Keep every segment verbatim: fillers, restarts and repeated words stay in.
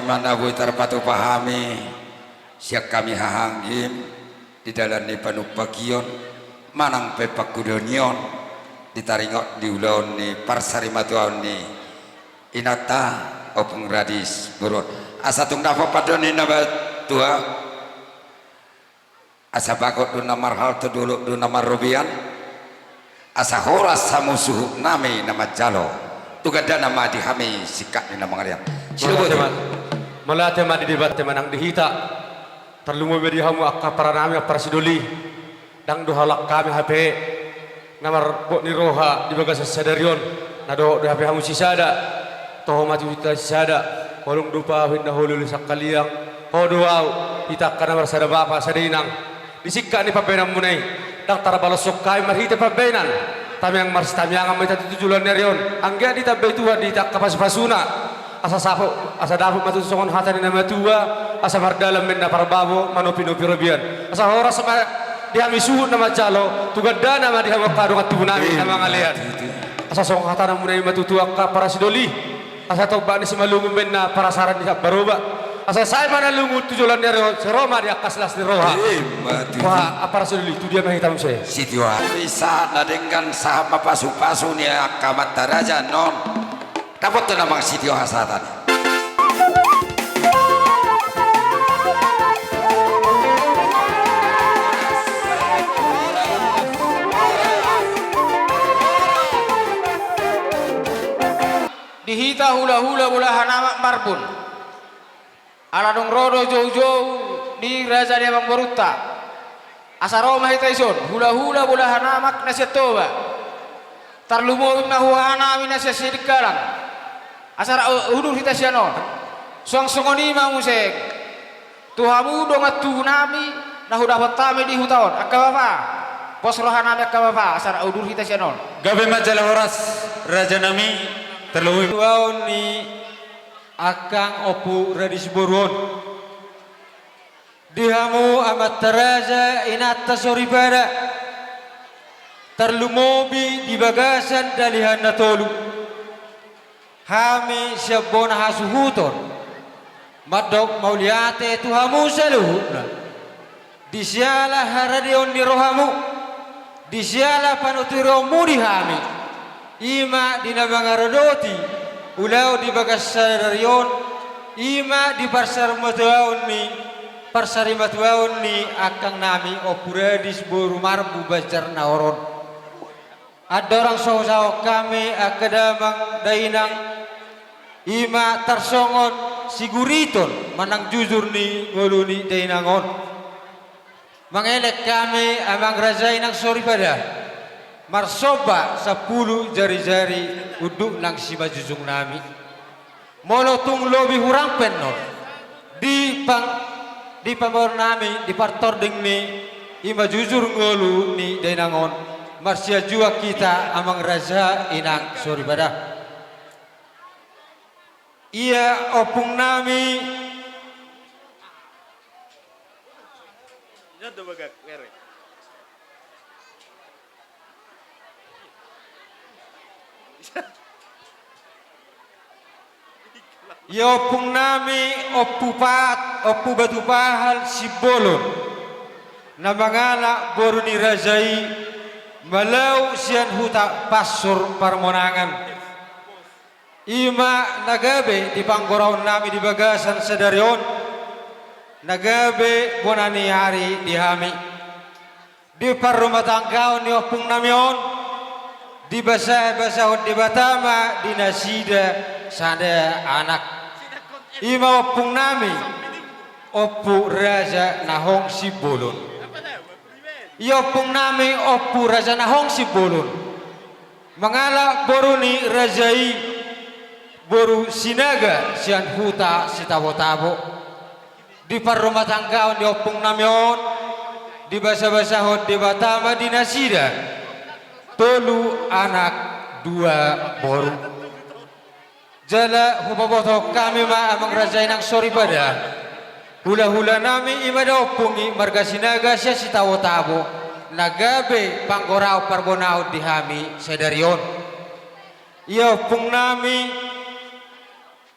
Mana boi tarpatupa hami sian hami haha anggim di dalan ni panumbagion manang pe pangudonion di taringot di ulaon ni parsarimatuaon ni inanta Ompung Radis Boru on. Asa tung dapot pandok ni na matua. Asa bagot do na marhalto, dolok do na marrobean. Asa horas hamu suhut nami na manjalo. Tu gandana ma di hami singkat ni na mangalean. Mauliate ma, mauliate ma di Debata manang di hita. Tarlumobi ma di hamu angka para nami, ampara sidoli. Ndang do holan hami hape na marbot ni roha di bagasan sadari on, na dohot do hape hamu sisada. Toho ma tu hita sisada. Holong do pahu inna holi-holi sangkaliang. Ho do ahu, hita angka na marsada bapa sada inang. Di singkat ni pambahenanmuna i, ndang tarbaloshon hami marhite pambahenan. Tamiang marsitamiangan ma hita tu joloan ni ari on. Anggiat ditambai Tuhan di hita angka pasupasuna. Asa saput, asa dapot ma tutu songon hata ni na matua, asa mardalan ma inna parbabo, manopi-nopi robean. Asa horas ma di hami suhut na manjalo, tu gandana ma di hamu angka dongan tubu nami na mangalean. Asa songon hatamuna i ma tutu angka para sidoli. Asa tombak ni simalungun ma inna parasaran ni siambaroba. Asa sae ma na lungun tu joloan ni ari on, sai ro ma di angka silas ni roha. Wah, ampara sidoli, tu dia ma hita muse? Sitio. Sahat na denggan, sahat ma pasupasu ni angka amanta raja annon. Dapot na mangasitio hasahatan. Di hita hulahula bolahan amak Marbun. Ala dung ro do joujou ni raja ni amangborunta. Asa ro ma hita dison, hulahula bolahan amak na sian Toba. Tarlumobi ma huhahanami na sian Sidikalang. Asa ra udur hita sian on. Suang songon i ma muse tu hamu dongan tubunami na hudapot hami di huta on. Angka bapa. Pos rohanami angka bapa. Asa ra udur hita sian on. Gabe ma jala horas rajanami. Tarlumobi. Tuaon ni angkang Ompu Radis Boru on. Di hamu amanta raja, inanta soripada, tarlumobi di bagasan dalihan na tolu. Hami sian bona hasuhuton mandok mauliate tu hamu saluhutna. Di siala haradeon ni rohamu, di siala panuturianmu di hami, i ma di na mangaradoti ulaon di bagas sadari on, i ma di parsarimatuaon ni, parsarimatuaon ni angkang nami Ompu Radis Boru Marbu Banjar Naor on. Andorang so husahahon hami angka damang dainang, i ma tarsongon siguriton manang jujur ni ngolu ni dainang on. Mangelek hami amang raja inang soripada, marsomba sampulu jarijari unduk nang simanjujung nami. Molo tung lobi hurang pe annon di pang, di pamoruon nami, di partording ni i ma jujur ngolu ni dainang on, marsianjuan hita amang raja inang soripada. Ia ompung nami. Ia ompung nami Ompu Pahat, Ompu Batupahal Simbolon, na mangalap boru ni raja i, Malau sian huta Pansur Parmonangan. I ma na gabe di panggoraon nami di bagasan sadari on, na gabe bona ni ari di hami. Di parrumatanggaon ni ompung nami on, dibasabasahon Debata ma di nasida sada anak. I ma ompung nami, Ompu Raja Nahong Simbolon. I ompung nami, Ompu Raja Nahong Simbolon. Mangalap boru ni raja i, boru Sinaga sian huta Sitabotabo. Di parrumatanggaon ni ompung nami on, dibasabasahon Debata ma di nasida tolu anak dua boru. Jala hupabotohon hami ma amang raja inang soripada, hulahula nami i ma da ompung i marga Sinaga sian Sitabotabo, na gabe panggoraon parbonaon di hami sadari on. Ia ompung nami,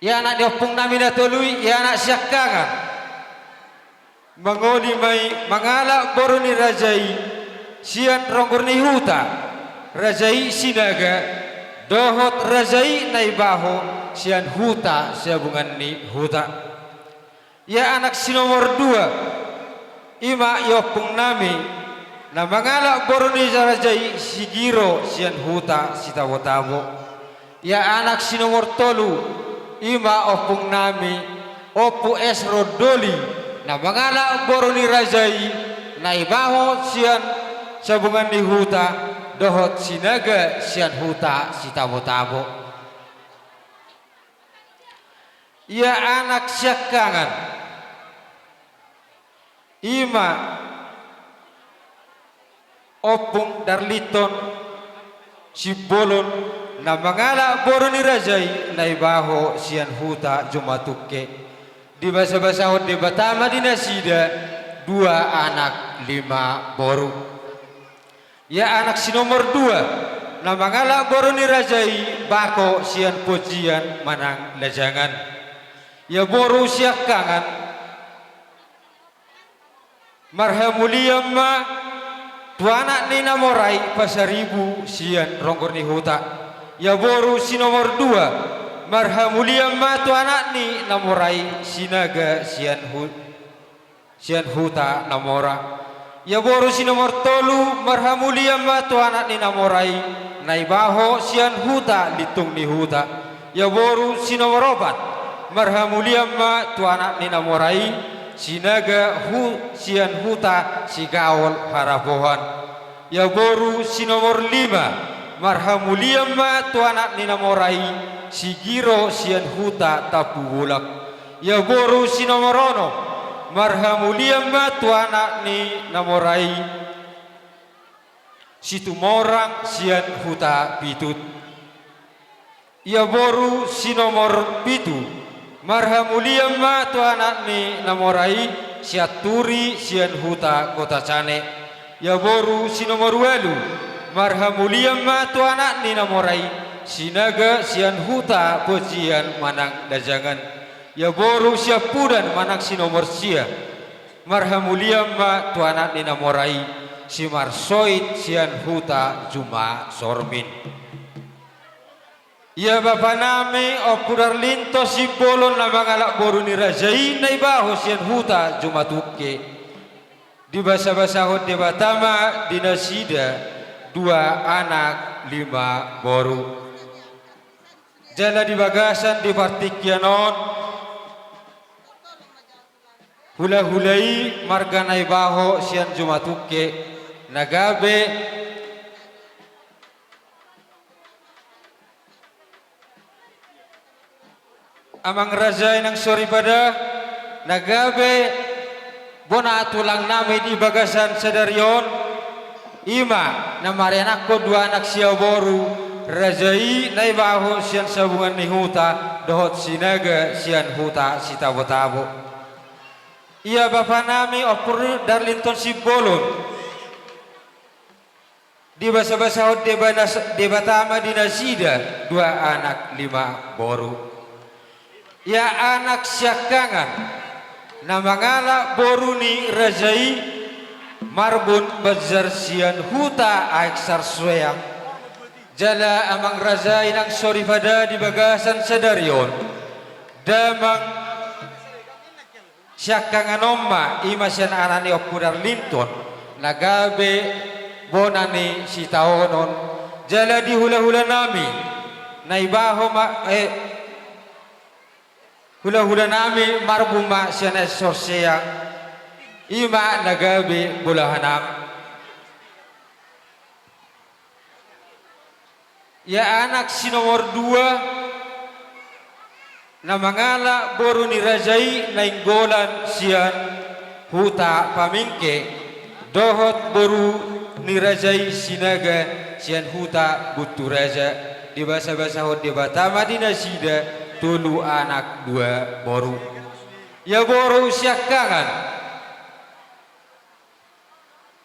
Ia anak ni ompung nami na tolu i, ia anak siangkangan. Mangoli ma i mangalap boru ni raja i sian ronggor ni huta, raja i Sinaga, dohot raja i Naibaho sian huta Sabungan ni Huta. Ia anak si nomor dua, i ma i ompung nami, na mangalap boru ni raja i si Giro sian huta Sitabotabo. Ia anak si nomor tolu, i ma ompung nami, Ompu Esron Doli, na mangalap boru ni raja i Naibaho sian Sabungan ni Huta, dohot Sinaga sian huta Sitabotabo. Ia anak siangkangan, i ma ompung Darlinton Simbolon, na mangalap boru ni raja i Naibaho sian huta Jumatungke. Dibasabasahon Debata ma di nasida dua anak lima boru. Ia anak si nomor dua, na mangalap boru ni raja i Bako sian Ponjian manang Lajangan. Ia boru siangkangan, marhamulian ma tu anak ni na mora i Pasaribu sian ronggor ni huta. Ia boru si nomor dua, marhamulian ma tu anak ni na mora i Sinaga sian hu-, sian huta na mora. Ia boru si nomor tolu, marhamulian ma tu anak ni na mora i Naibaho sian huta Lintung ni Huta. Ia boru si nomor opat, marhamulian ma tu anak ni na mora i Sinaga hu-, sian huta Sigaol Harapohan. Ia boru si nomor lima, marhamulian ma tu anak ni na mora i si Giro sian huta Tampubolak. Ia boru si nomor onom, marhamulian ma tu anak ni na mora i Situmorang sian huta Pitut. Ia boru si nomor pitu, marhamulian ma tu anak ni na mora i Sianturi sian huta Kota Cane. Ia boru si nomor ualu, marhamulian ma tu anak ni na mora i Sinaga sian huta Ponjian manang Lajangan. Ia boru siampudan manang si nomor sia, marhamulian ma tu anak ni na mora i Simarsoit sian huta Juma Sormin. Ia bapa nami Ompu Darlinton Simbolon na mangalap boru ni raja i Naibaho sian huta Jumatungke. Dibasabasahon Debata ma di nasida dua anak lima boru. Jala di bagasan di partingkian on, hulahula i marga Naibaho sian Jumatungke na gabe amang raja i nang soripada, na gabe bona tulang nami di bagasan sadari on, i ma na marianakhon dua anak sia boru, raja i Naibaho sian Sabungan ni Huta dohot Sinaga sian huta Sitabotabo. Ia bapa nami Ompu Darlinton Simbolon, dibasabasahon Debana-, Debata ma di nasida dua anak lima boru. Ia anak siangkangan na mangalap boru ni raja i Marbun Banjar sian huta Aek Sarsoeang. Jala amang raja i nang soripada di bagasan sadari on, damang siangkangan on ma, i ma sian anak ni Ompu Darlinton, na gabe bona ni sitaonon, jala di hulahula nami, Naibaho ma, eh, hulahula nami Marbun ma sian Aek Sorseang, i ma na gabe bolahan am. Ia anak si nomor dua, na mangalap boru ni raja i Nainggolan sian huta Pamingke, dohot boru ni raja i Sinaga sian huta Bunturaja, dibasabasahon Debata ma di nasida tolu anak dua boru. Ia boru siangkangan,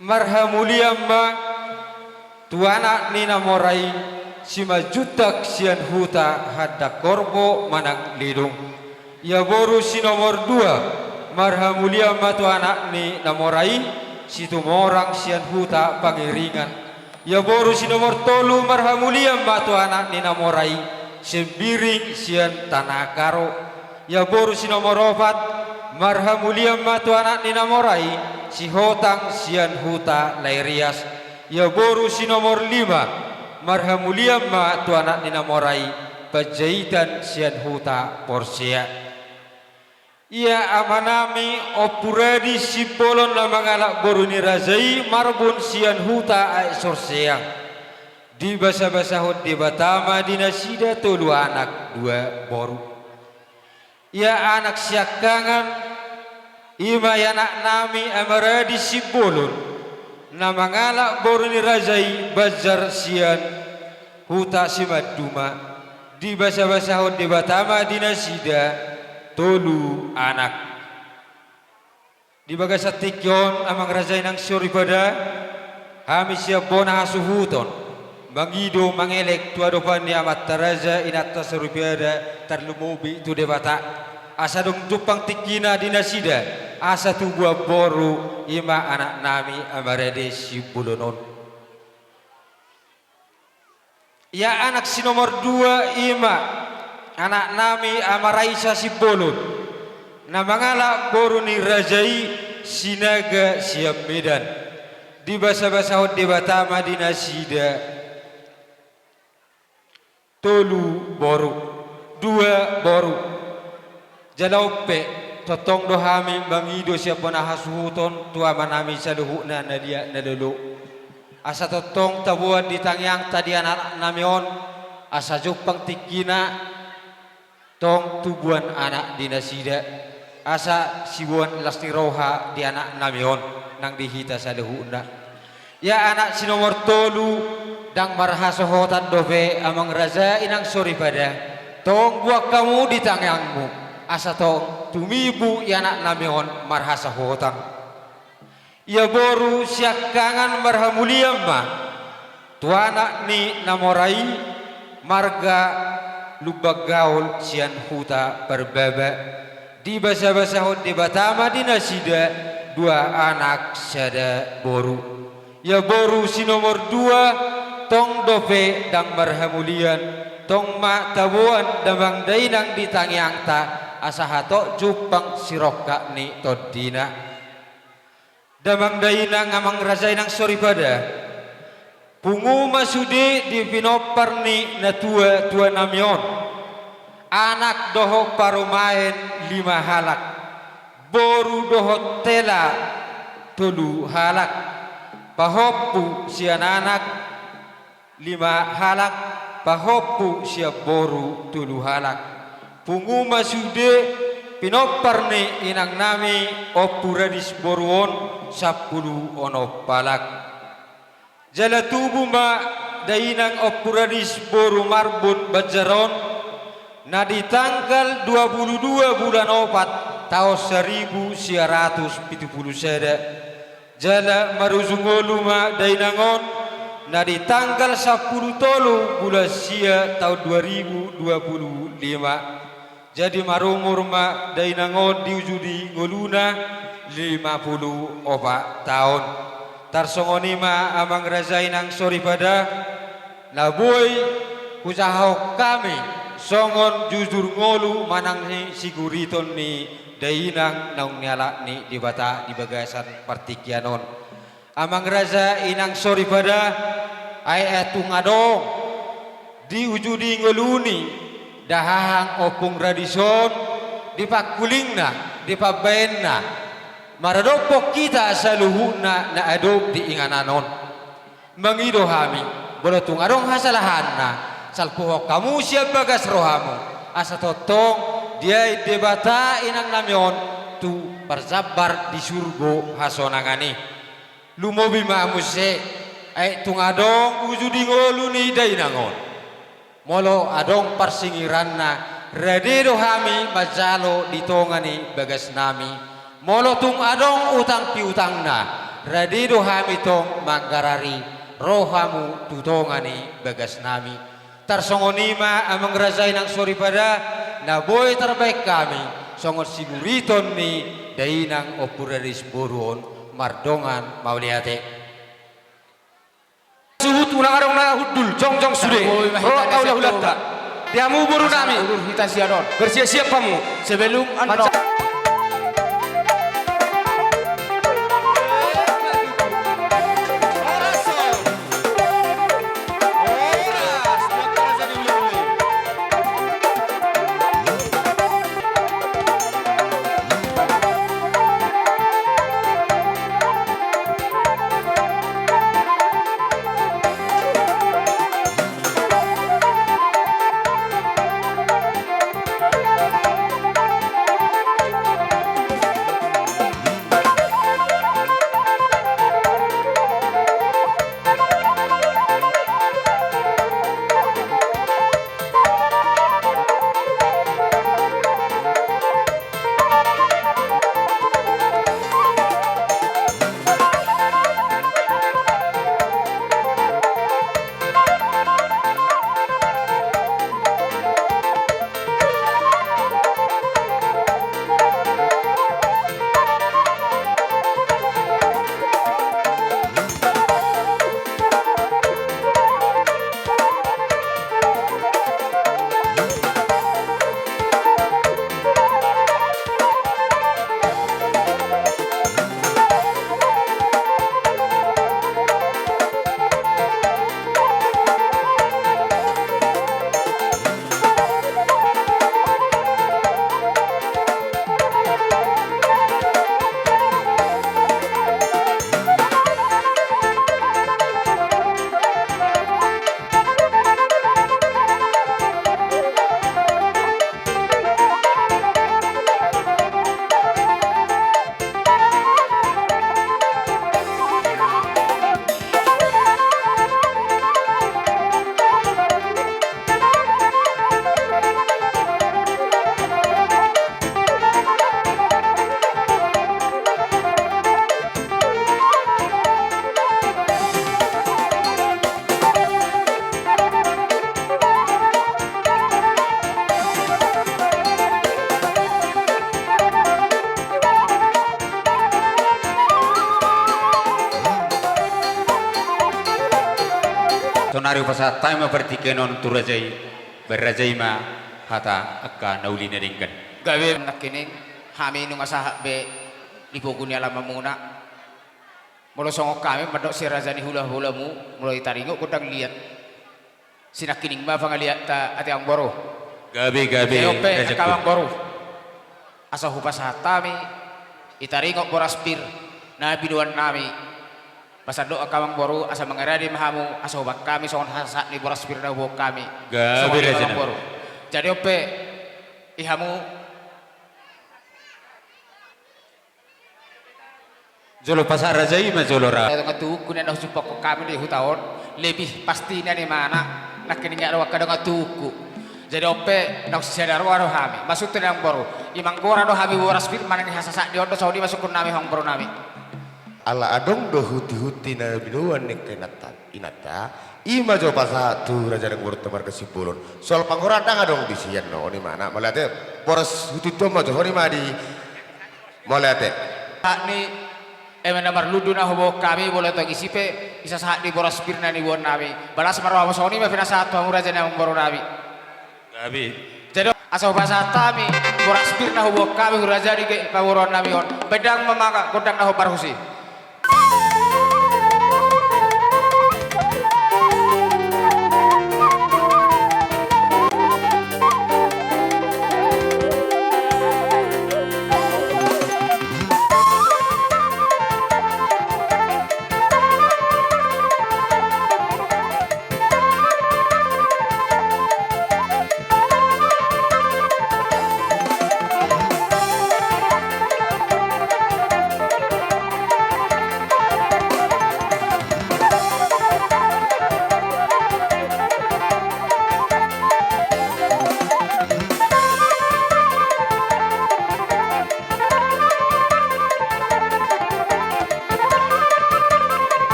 marhamulian ma tu anak ni na mora i Simanjuntak sian huta Handang Horbo manang Lelong. Ia boru si nomor dua, marhamulian ma tu anak ni na mora i, Situmorang sian huta Pangiringan. Ia boru si nomor tolu, marhamulian ma tu anak ni na mora i, Sembiring sian Tanah Karo. Ia boru si nomor opat, marhamulian ma tu anak ni na mora i, Sihotang sian huta Laerias. Ia boru si nomor lima, marhamulian ma tu anak ni na mora i, Panjaitan sian huta Porsea. Ia amanami Ompu Radi Simbolon na mangalap boru ni raja i marbun sian huta Aek Sorseang. Dibasabasahon Debata ma di nasida tolu anak dua boru. Ia anak siangkangan, i ma i anaknami Ama Radi Simbolon, na mangalap boru ni raja i Banjar sian huta Simanduma, dibasabasahon Debata ma di nasida tolu anak. Di bagasan tingki on, amang raja inang soripada, hami sian bona hasuhuton, mangido mangelek tu adopan ni amanta raja inanta soripada, tarlumobi tu Debata, asa dung jumpang tingkina di nasida, asa tubuan boru, i ma anaknami Ama Radi Simbolon on. Ia anak si nomor dua i ma anaknami Ama Raisa Simbolon, na mangalap boru ni raja i Sinaga sian Medan. Dibasabasahon Debata ma di nasida tolu boru, dua boru. Jala on pe, tongtong do hami mangido sian bona hasuhuton tu amanami saluhutna na liat na lolo. Asa tongtong taboan di tangiangta di anaknami on, asa jumpang tingkina, tong tubuan anak di nasida, asa siboan las ni roha di anaknami on, nang di hita saluhutna. Ia anak si nomor tolu, ndang marhasohotan dope amang raja inang soripada, tong boan hamu di tangiangmu, asa tong tumibu i anaknami on marhasohotan. Ia boru siangkangan marhamulian ma tu anak ni na mora i, marga Lumban Gaol sian huta Parbaba. Dibasabasahon Debata ma di nasida dua anak sada boru. Ia boru si nomor dua, tong dope ndang marhamulian, tong ma taboan damang dainang di tangiangta, asa hatop jumpang sirongkap ni tondina. Damang dainang, amang raja inang soripada, pungu ma sude di pinompar ni natuatuanami on. Anak dohot parumaen lima halak, boru dohot hela tolu halak, pahompu sian anak lima halak, pahompu sian boru tolu halak. Pungu ma sude pinompar ni inangnami Ompu Radi Simbolon on sampulu onom halak. Jala tubu ma dainang Ompu Radi Simbolon marbun Banjar on, na di tanggal dua pulu dua bulan opat taon saribu sia ratus pitu pulu sada. Jala marujung ngolu ma dainang on, na di tanggal sampulu tolu bulan sia taon dua ribu dua pulu lima. Jadi marumur ma dainang on di ujung di ngoluna lima pulu opat taon. Tarsongon i ma amang raja inang soripada, na boi hujahahon hami songon jujur ngolu manang ni siguriton ni dainang naung nialap ni Debata di bagasan partingkian on. Amang raja inang soripada, ai, ai tung adong di ujung di ngolu ni dahahang Ompung Radi on, di pangkulingna, di pambaenna, maradophon hita saluhutna na adong di inganan on. Mangido hami, molo tung adong hasalahanna, salpuhon hamu sian bagas rohamu, asa tongtong diain Debata inangnami on tu parjambar di surgo hasonangan i. Lumobi ma muse, ai tung adong ujung di ngolu ni dainang on. Molo adong parsingiranna, rade do hami manjalo di tonga ni bagasnami. Molo tung adong utang piutangna, rade do hami tong manggarari, ro hamu tu tonga ni bagasnami. Tarsongon i ma amang raja inang soripada, na boi tarbaen hami songon siburiton ni dainang Ompu Raja Simboru on, mardongan mauliate. Suhut unang adong na hundul, jongjong sude. Ro hita hulahulanta. Di hamu boru nami. Bersiap-siap hamu. Sebelum Sonari hupasahat hami ma partingkian on tu raja i, baen raja i ma hata angka na uli na denggan. Gabe nangkining, hami nunga sahat be di pogu ni alamanmuna. Molo songon hami mandok si raja ni hulahulamu, molo ditaringot gondang liat, sinangkining ma pangaliatta ate amangboru. Gabe, gabe. Jadi on pe rajaku, angka amangboru, asa hupasahat hami ditaringot boras pir na binoan nami. Pasahat do angka amangboru asa mangarade ma hamu, asa hubaen hami songon hasasahat ni boras pir na huboan hami. Gabe, songon i ma raja nami, amangboru. Jadi on pe, i hamu. Jolo pasahat raja i ma jolo ra. Ndang adong tubuku na husumpakhon hami di huta on, lebih pasti na ni mana, nangkining ndang adong angka dongan tubuku. Jadi on pe naung sisada roha do hami. Maksudhu, amangboru, i manggora do hami boras pir manang i hasasahat ni on do, songon i ma sungkun nami, amangboru nami. Ala adong do hutihutih na binoan ni angka inanta, inanta, i ma jo pasahat tu raja ni amangborunta marga Simbolon. Soal panggoraan ndang adong di sian on, i ma na mauliate. Boras hutihutih on ma jo, on i ma di. Mauliate. Sahat ni eme na marlundu na huboan hami, molo tong isi pe i sasahat ni boras pir na niboan nami. Balas ma rohamu, songon i ma pinasahat tu hamu raja ni amangboru nami. Gabe. Jadi asa hupasahat hami boras pir na huboan hami tu raja ni pamoruon nami on. Baen damang ma gondang na hombar tusi.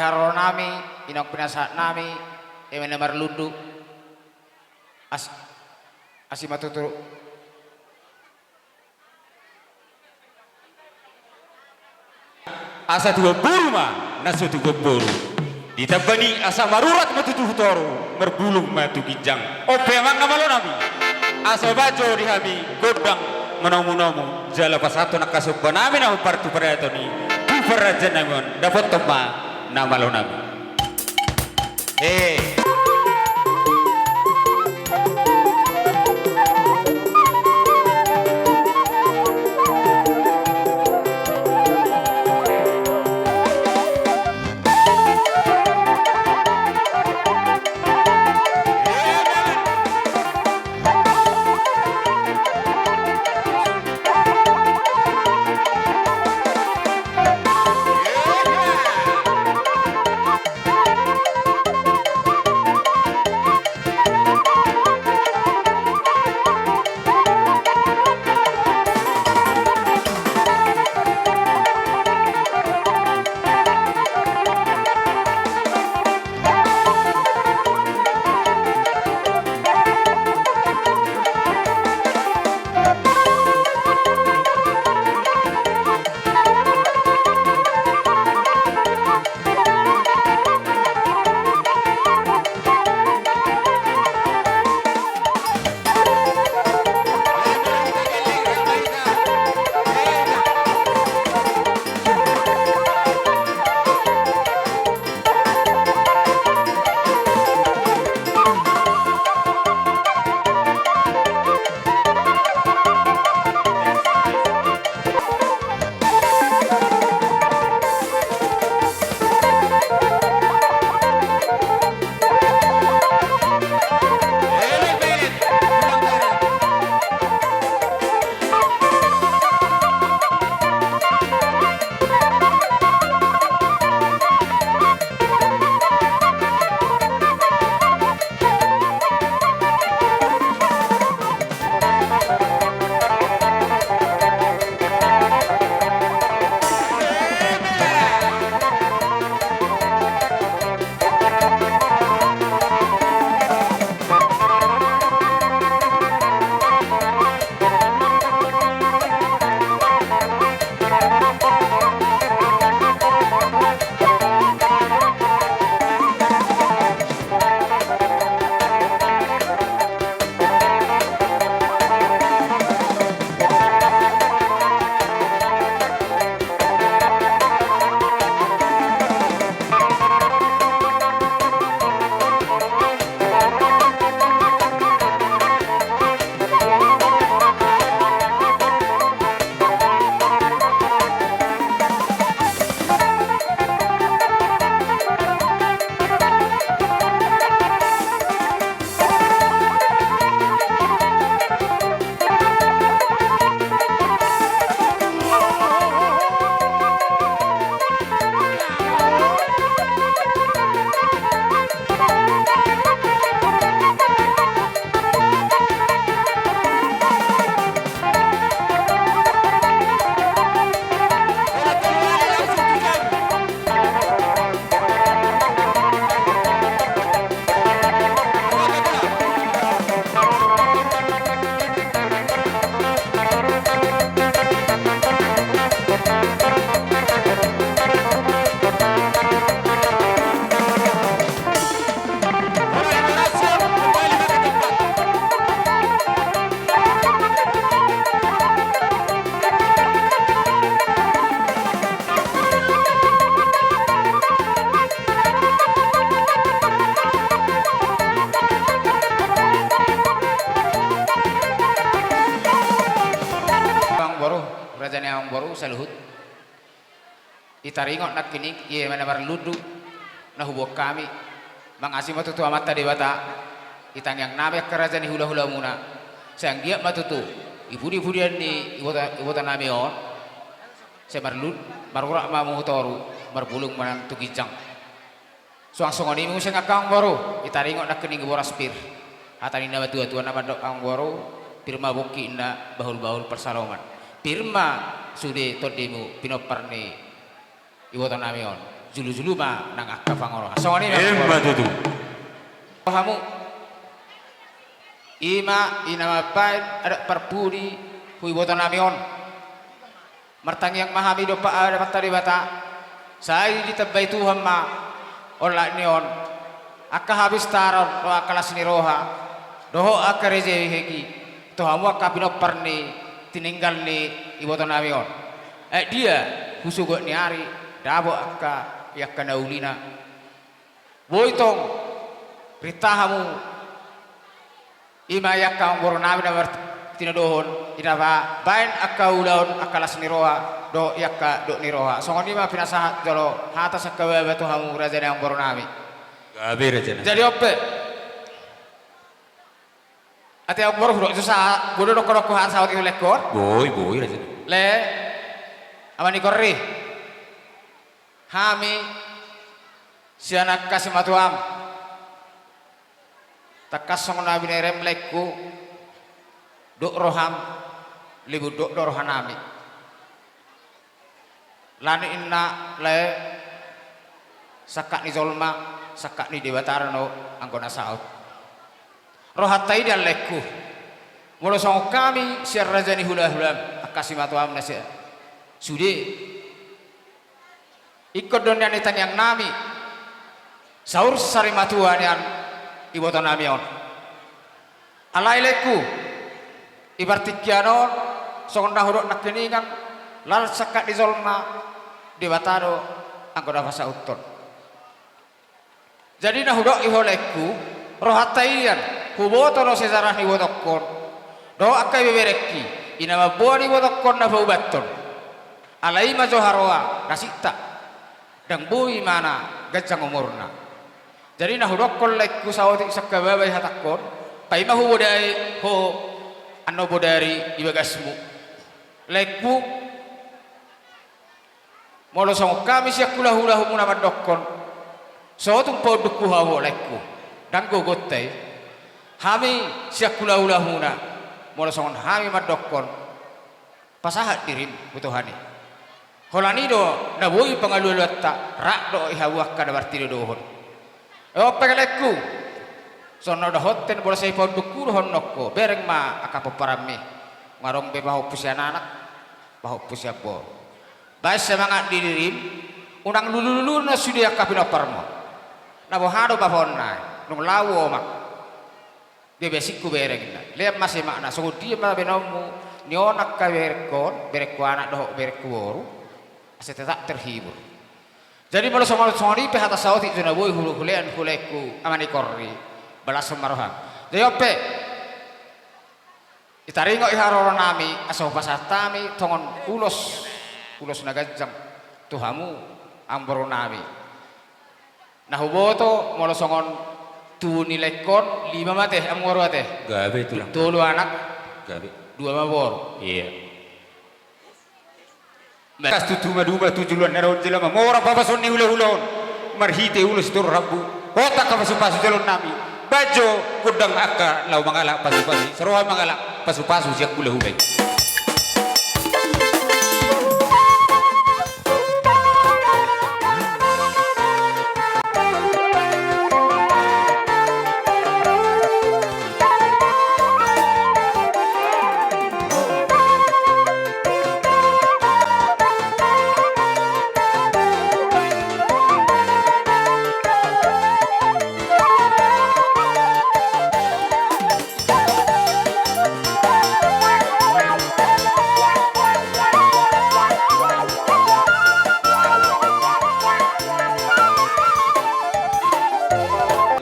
Ro nami, inong pinasahat nami, eme na marlundu. As-, asi ma tutu. Asa tuan boru ma na so tuan boru. Ditambani asa marurat ma tutu tu toru, marbulung ma tu ginjang. On pe amang na malo nami. Asa bajo di hami gondang manomu-nomu jala pasahathon angka somba nami na hombar tu paradaton i, tu parajaan nami on, dapothon ma na malo nami. Eh. Amangboru, raja ni amangboru saluhut. Ditaringot nangkining i eme na marlundu na huboan hami. Mangasi ma tutu Amanta Debata, di tangiang nami angka raja ni hulahulamuna. Sai anggiat ma tutu di pudipudian ni iboto, iboto nami on, sai marlun-, marurat ma hamu tu toru, marbulung ma nang tu ginjang. Suang songon i muse angka amangboru, ditaringot nangkining di boras pir. Hata ni na matua-tua na mandok amangboru, pir ma bongki inna, bahul-bahul pansalongan. Pir ma sude tondimu pinompar ni iboto nami on. Julu-julu ma nang angka pangonoan. Songon i ma. Ima tutu. Hamu. Ima, i na mambahen adat parpudi tu iboto nami on. Martangiang ma hami dompak Amanta Debata. Sai ditambai Tuhan ma olat ni on. Angka hapistaron dohot angka las ni roha. Dohot angka rejeki. Tu hamu angka pinompar ni tininggal ni iboto nami on. Aek dia, tu sogot ni ari, dapot angka, i angka na ulina. Boi tong, rinta hamu, ima i angka amangboru nami na martinodohon, i na mambahen angka ulaon, angka las ni roha, dohot i angka dok ni roha. Songon i ma pinasahat jolo, hata sangkababa tu hamu raja ni amangboru nami. Gabe raja nami. Jadi on pe. Ate amangboru, hudok jo sa, boi do dokkondok hata saotik tu laengku on? Boi, boi, raja. Lae, ama ni Korri. Hami, sian angka simatuam. Tangkas songon na binahen laengku, dok roham, lebur dok do roha nami. Alani ninna lae, sangkap ni jolma, sangkap ni Debata do anggo na saut. Rohanta i do laengku. Molo songon hami sian raja ni hulahulam, angka simatuam na sian sude. Ingkon do nian i tangiang nami. Saur sari matua nian iboto nami on. Alai laengku, di partingkian on, songon na hudok nangkiningan, laos sangkap ni jolma, Debata do anggo na pasauthon. Jadi na hudok i ho laengku, rohanta i nian, huboto do sejarah ni ibotongkon. Dohot angka ibeberengki, i na mamboan ibotongkon na paubathon. Alai i ma jo haroa, na sinta. Ndang boi imana, ganjang umurna. Jadi na hudokkon laengku saotik sangkababa i hatangkon, paima hubodai ho annon bodari di bagasmu. Laengku, molo songon hami sian hulahula muna mandokkon, so tung paundukhu ho laengku, ndang gogonta i. Hami sian hulahula muna, molo songon hami mandokkon, pasahat dirim tu Tuhan i. Holan i do na boi pangalualuanta, rap do di hamu angka na martinodohon. On pe laengku, songon na hudokhon, molo sai paundukhu do ho annon ho, bereng ma angka pomparanmi. Nunga adong be pahompu sian anak, pahompu sian boru. Bahen semangat di dirim, unang lulululu na sude angka pinomparmu. Na boha do bapa on nai, nunga laho omak. Dia biasingku bereng inna. Lean ma semangatna, songon dia ma bahenonmu, ni on angka berengkon, berengku anak dohot berengku boru, asa tetap terhibur. Jadi molo songon, songon i pe hata saotik jo na boi hula-, hulean hulaengku, ama ni Korri, balashon ma roham. Jadi on pe, ditaringot i haroro nami, asa hupasahat hami, tongon ulos, ulos na ganjang, tu hamu, amangboru nami. Na huboto, molo songon tubu ni laengkon, lima ma ate, amangboru ate. Gabe tulang. Tolu anak. Gabe. Dua ma boru. Iya. Tangkas tutu maduma tu joloan na ro on jala mamora papason ni hulahula on. Marhite ulos sitorop rambu. Hot angka pasupasu jaloon nami. Bahen jo gondang angka laho mangalap pasupasu. Saroha mangalap pasupasu sian hulahula i.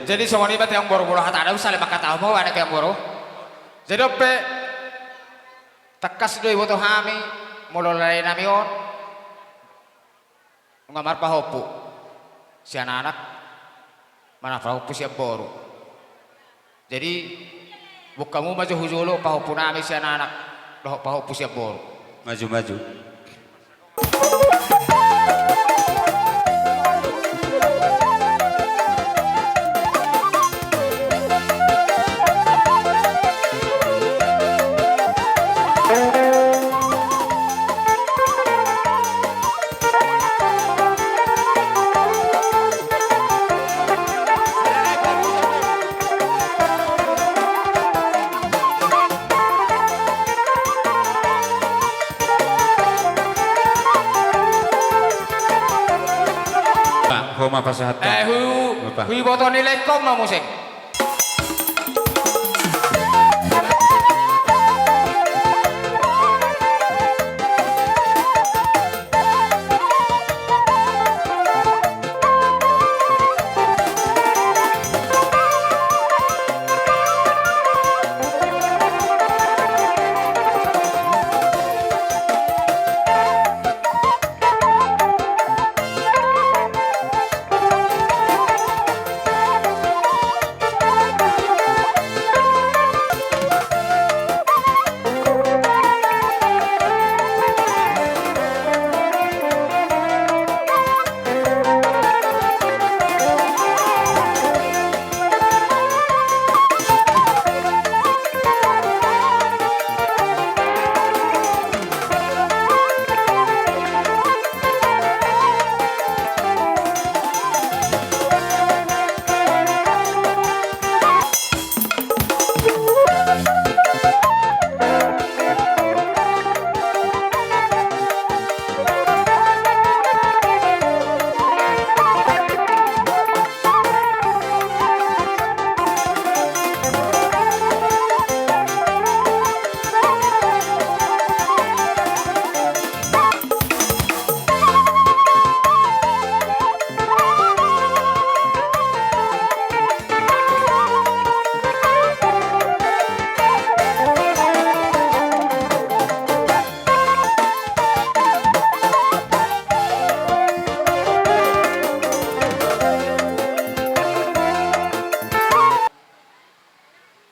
Jadi songon i ma ate amangboru, molo hatana sae manghatahon ma ho ate amangboru. Jadi on pe, tangkas do diboto hami, molo lae nami on, nunga marpahompu sian anak, manang pahompu sian boru. Jadi, buka hamu ma jo hu jolo pahompu nami sian anak, dohot pahompu sian boru. Maju, maju. Apa sahat? Eh, hu, hu iboto ni laengkon ma muse.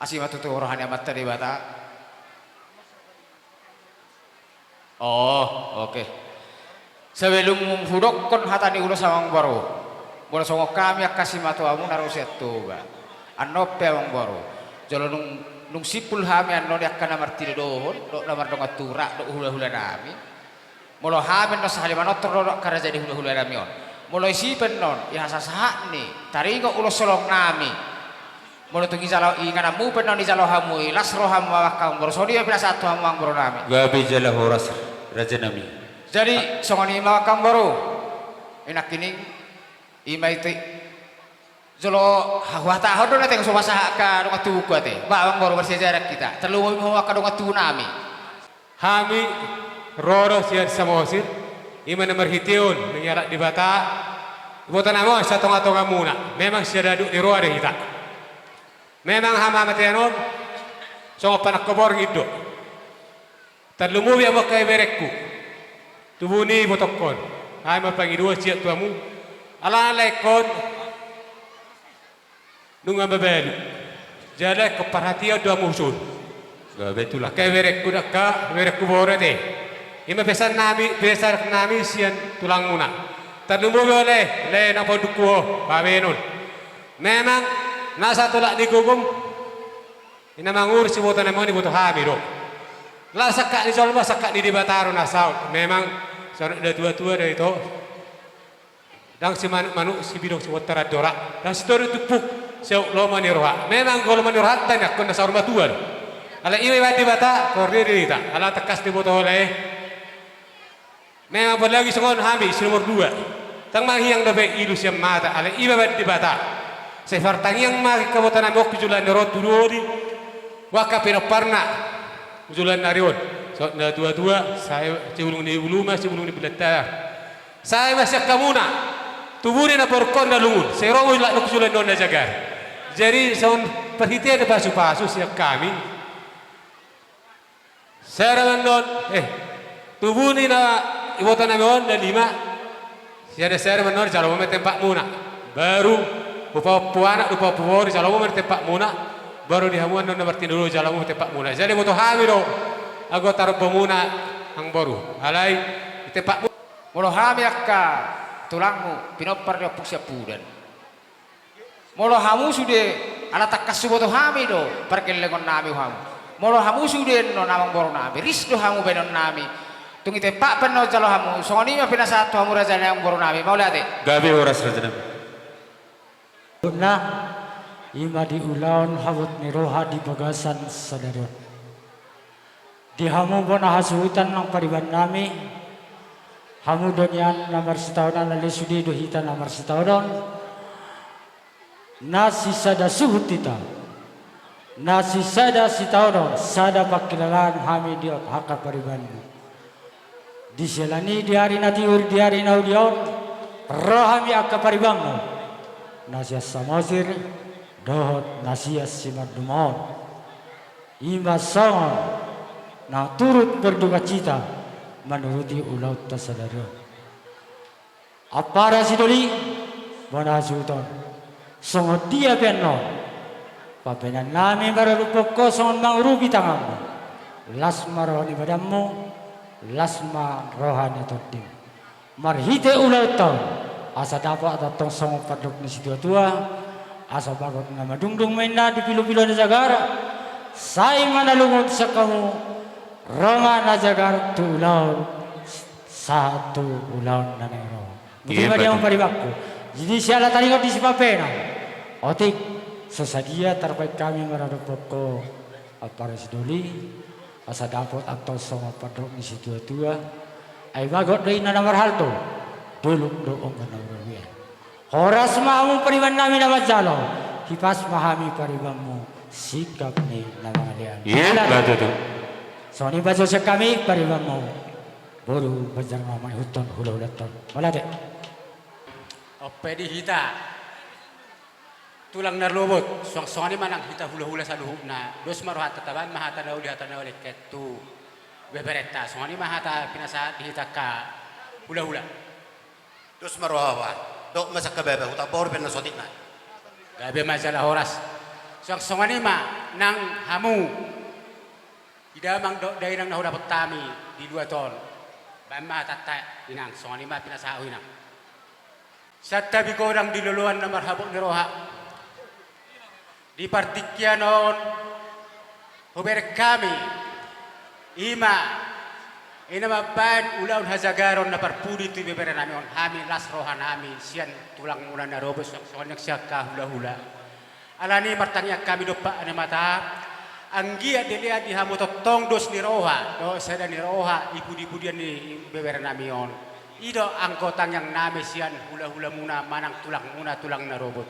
Asi ma tutu roha ni Amanta Debata. Oh, oke. Sebelum hudokkon hata ni ulos, amang boru, molo songon hami angka simatuamu na ro sian Toba, annon pe, amang boru, jolo nung, nung simpul hami annon di angka na martinodohon dohot na mardongan tubu dohot hulahula nami. Molo hami annon sahali manortor do dohot angka raja ni hulahula nami on. Molo disi pe annon, di hasasahat ni taringot ulos holong nami, molo tung ijalo ingananmu pe annon dijalo hamu i, las roham ma, amang boru. Songon i ma pinasahat tu hamu, amang boru nami. Gabe jala horas, raja nami. Jadi songon i ma, amang boru, i nangkining i ma i. Jolo huhatahon do na, ate, so pasahat angka dongan tubungku, ate. Ba, amang boru, marsiajaran hita. Tarlumobi ma hamu angka dongan tubu nami. Hami ro do sian Samosir, i ma na marhitehon na nialap Debata iboto nami on sian tongatongamuna. Memang sian aduk ni roha do hita. Memang hamatean on songon panangko borngin do. Tarlumobi hamu angka iberengku, tubu ni ibotongkon, hami ma pangidoan sian tu hamu. Alana laengkon nunga mabalu, jala ingkon parhatian do hamu son. Gabe tulang. Angka iberengku, angka iberengku boru, ate. I ma pesan nami, pesan nami sian tulangmuna. Tarlumobi ole, lae na pandungku ho, babenon. Memang nasa tulak ni gogom, i na mangurus iboto nami on, iboto hami do. Laos sangkap ni jolma, sangkap ni Debata do na saut. Memang songon natuatua do ito. Ndang simanukmanuk sibidong sibontar andora, ndang sitoru tumpuk saut lomo ni roha. Memang anggo lomo ni rohanta i angkon na saur matua do. Alai i ma ibaen Debata, kor dia do hita. Ala tangkas diboto ho, lae. Memang apalagi songon hami si nomor dua, ndang manghiang dope ilu sian mata, alai i ma ibaen Debata. Sai partangiang ma angka iboto nami on tu joloan ni ari on, tu doli, tu angka pinomparna tu joloan ni ari on. Songon natuatua, sai sibulung ni ulu ma, sibulung ni bulanta. Sai ma sian hamuna, tubu ni namborungkon na lungun, sai ro ma tu joloan ni ari on na jagar. Jadi songon parhitean ni pasupasu sian hami. Sada ma annon, eh, tubu ni na iboto nami on na lima. Sada sada ma annon, jalo ma antong tempatmuna. Baru, upa-, upa anak, upa-, upa boru, jalo ma antong tempatmuna. Baru di hamu annon na martinodohon, jalo ma antong tempatmuna. Jadi iboto hami do anggo tarombomuna, amang boru. Alai di tempatmu. Molo hami angka tulangmu, pinompar ni Ompung Siampudan. Molo hamu sude, ala tangkas huboto hami do pargellengon nami tu hamu. Molo hamu sude annon, amang boru nami, ris do hamu baenon nami. Tung i tempat pe annon jalo hamu, songon i ma pinasahat tu hamu, raja nami, amang boru nami. Mauliate. Gabe horas, raja nami. Nah, i ma di ulaon habot ni roha di bagasan sadari on. Di hamu bona hasuhuton nang pariban nami, Hamu do nian na marsitaonon, alai sude do hita na marsitaonon. Na sisada suhut hita, na sisada sitaonon, sada pangkilalaan hami di hot angka paribanmu. Di siala ni i, di ari na tiur, di ari na uli on, ro hami angka paribanmu, na sian Samosir dohot na sian Simanduma on. I ma songon na turut berdukacita manuruti ulaonta sadari on. Ampara Sidoli, bona hasuhuton. Songon dia pe annon, pambahenan nami maradophon ho songon mangurupi tanganmu. Las ma roha ni badanmu, las ma roha ni tonding. Marhite ulaonta on, asa dapot antong songon pandok ni situatua, asa bagot na madungdung ma inna di pilopilo na jagar, sai ma na lungun sian hamu, ro ma na jagar tu ulaon sahat tu ulaon na naeng ro. Muse ma dia, Amang paribanku. Jadi siala taringot ni sipambahenan, otik, so sadia tarbaen hami maradophon ho, Ampara Sidoli, asa dapot antong songon pandok ni situatua. Ai bagot do inna na marhalto, dolok do ongga na marrobean. Horas ma hamu pariban nami na manjalo, hipas ma hami paribanmu, singkap ni na mangalean. Songon i ma jo sian hami paribanmu, boru Banjar Mamak, ihuthon hulahulanta on. Mauliate. On pe di hita tulang na robot, suang songon i ma nang hita hulahula saluhutna. Dos ma rohanta, tabaen ma hata na uli, hata na uli, ketu beberenta. Songon i ma hata pinasahat di hita angka hulahula. Dos ma roha, ba. Dok ma sian angka baba, hutambahon pe na sotik na. Gabe ma jala horas. Suang songon i ma nang hamu, di damang dohot dainang na hudapot hami di luat on. Baen ma hatanta, inang, songon i ma pinasahat ho, inang. Santabi godang di loloan na marhabot ni roha. Di partingkian on, hubereng hami, i ma, i na mambaen ulaon hajagaron na parpudi tu ibebere nami on, hami las roha nami sian tulangmuna na robot, songon i nang sian angka hulahula. Alani i martangiang hami dompak ni Debata, anggiat dilean di hamu tongtong dos ni roha dohot sada ni roha di pudipudian ni ibebere nami on. I do anggo tangiang nami sian hulahulamuna manang tulangmuna tulang na robot.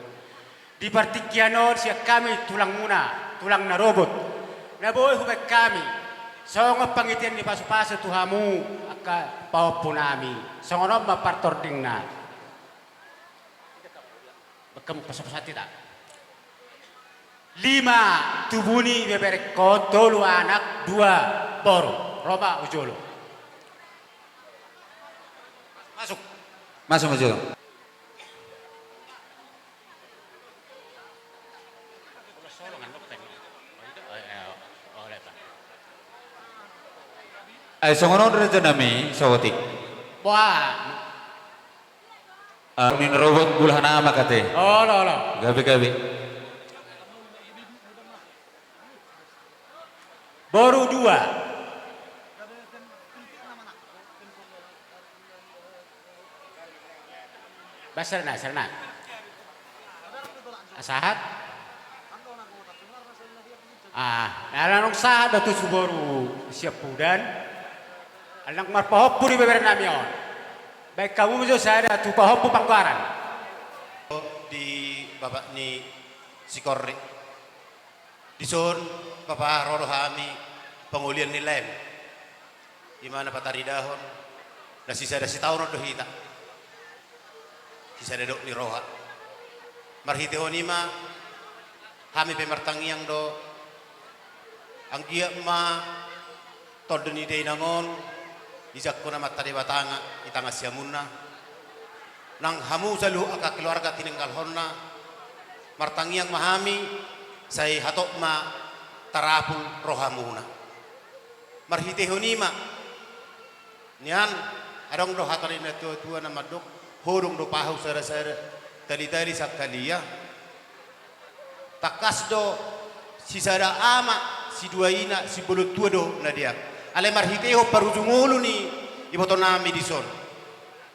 Di partingkian on sian hami tulangmuna tulang na robot, na boi hubaen hami songon pangitean ni pasupasu tu hamu angka pahompu nami. Songon on ma partordingna. Baen hamu pasupasu hita. Lima tubu ni beberengkon, tolu anak, dua boru. Ro ma tu jolo. Masuk. Masuk, masuk. Ai songon on raja nami, saotik. Boa. Ah, ni robot bulahan amak ate. Olo, olo. Gabe, gabe. Boru dua. Ba, serna, serna. Ah, sahat. Ah, ala naung sahat do tutu boru Siampudan. Ala naung marpahompu di bebere nami on. Baen hamu jo sada tu pahompu panggoaran. Di bapak ni si Korri. Dison, Bapa, ro do hami pangolian ni lem. I ma na pataridahon, na sisada sitaonon do hita. Sisada dok ni roha. Marhitehon i ma, hami pe martangiang do, anggiat ma tondi ni dainang on dijangkon Amanta Debata nang i tangan siamunna. Nang hamu saluhut angka keluarga tininggalhonna, martangiang ma hami, sai hatop ma tarapul rohamuna. Marhitehon i ma, nian, adong do hata ni natuatua na mandok, hodong do pahu sarasara, talitali sangkalia. Tangkas do, sisada ama, sidua ina, sibolon tua do na deak. Alai marhitehon parujung ulu ni ibotonami dison,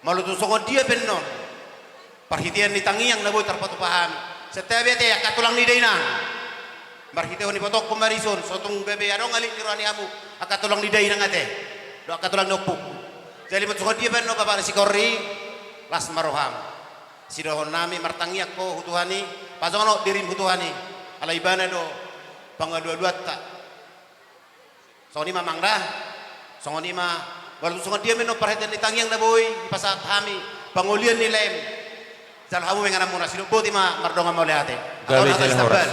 molo tung songon dia pe annon, parhitean ni tangiang na boi tarpatupa hami, santabi ate angka tulang ni dainang. Marhitehon ibotongku ma dison, so tung gabe adong alik ni roha ni hamu angka tulang ni dainang ate, dohot angka tulang ni ompungku. Jadi ma songon dia baen on Bapak ni Sikorri, las ma roham. Sidohonon nami martangiang ho tu Tuhan i, pajonok dirim tu Tuhan i, alai ibana do pangalualuanta. Songon i ma amang da, songon i ma, molo tung songon dia ma on parhitean ni tangiang na boi dipasahat hami, pangolian ni lem, jalo hamu ma ingananmuna, sidok boti ma mardongan mauliate. Gabe jala horas.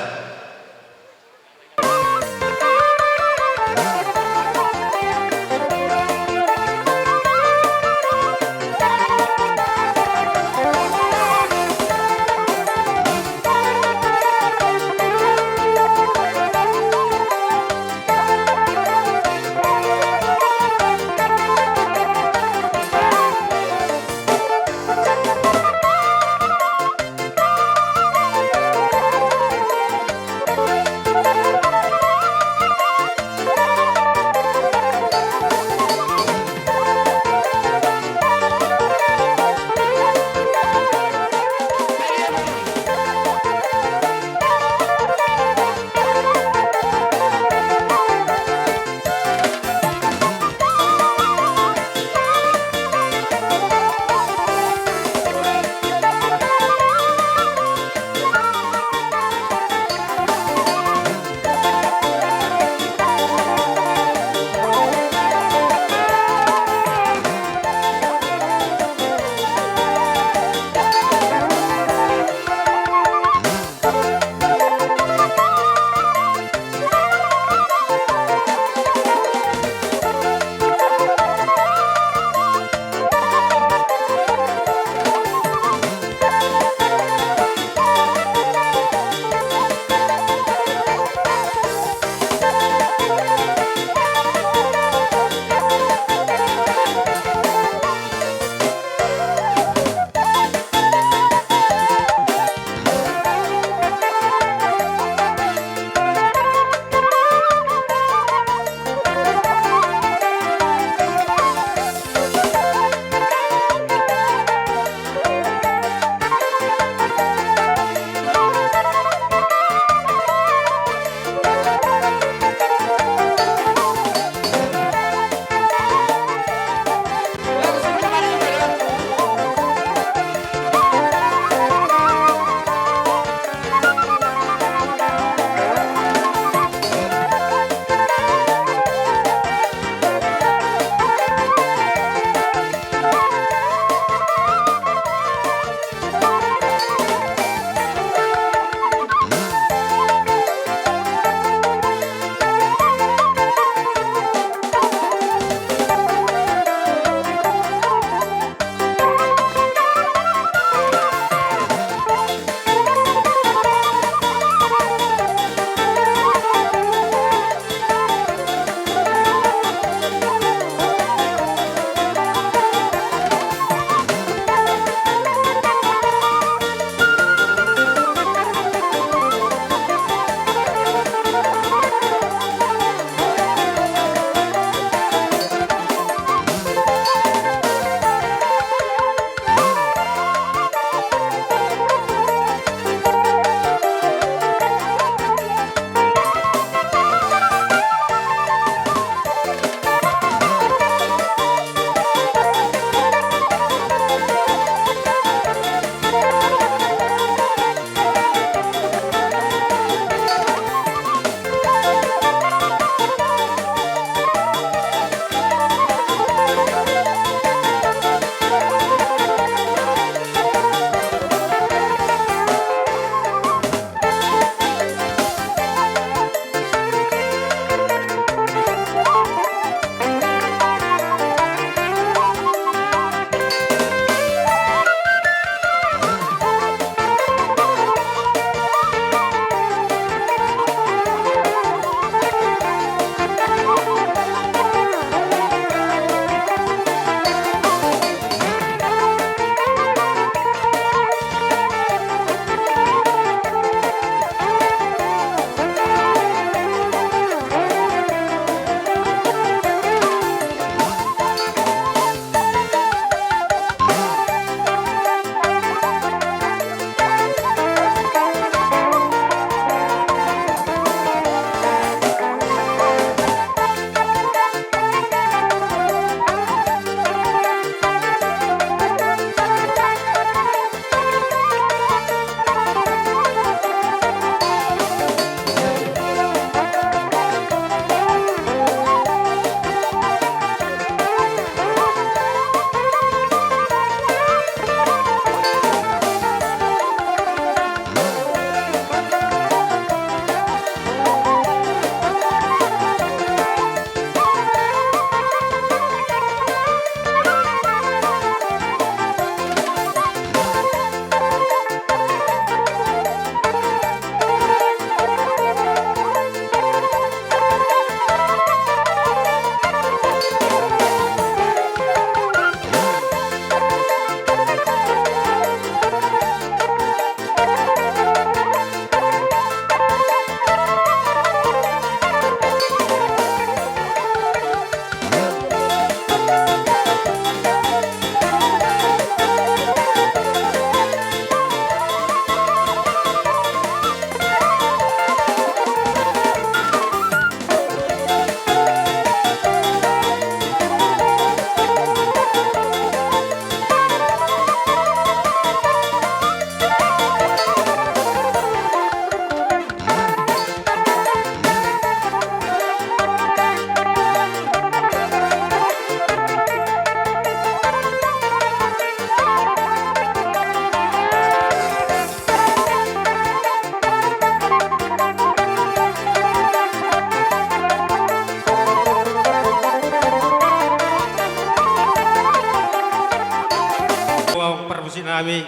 Hami,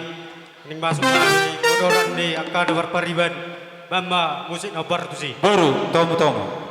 ning masuk hami odoran ni angka na marpariban, bahen ma musik na partusi. Boru, tomo-tomo.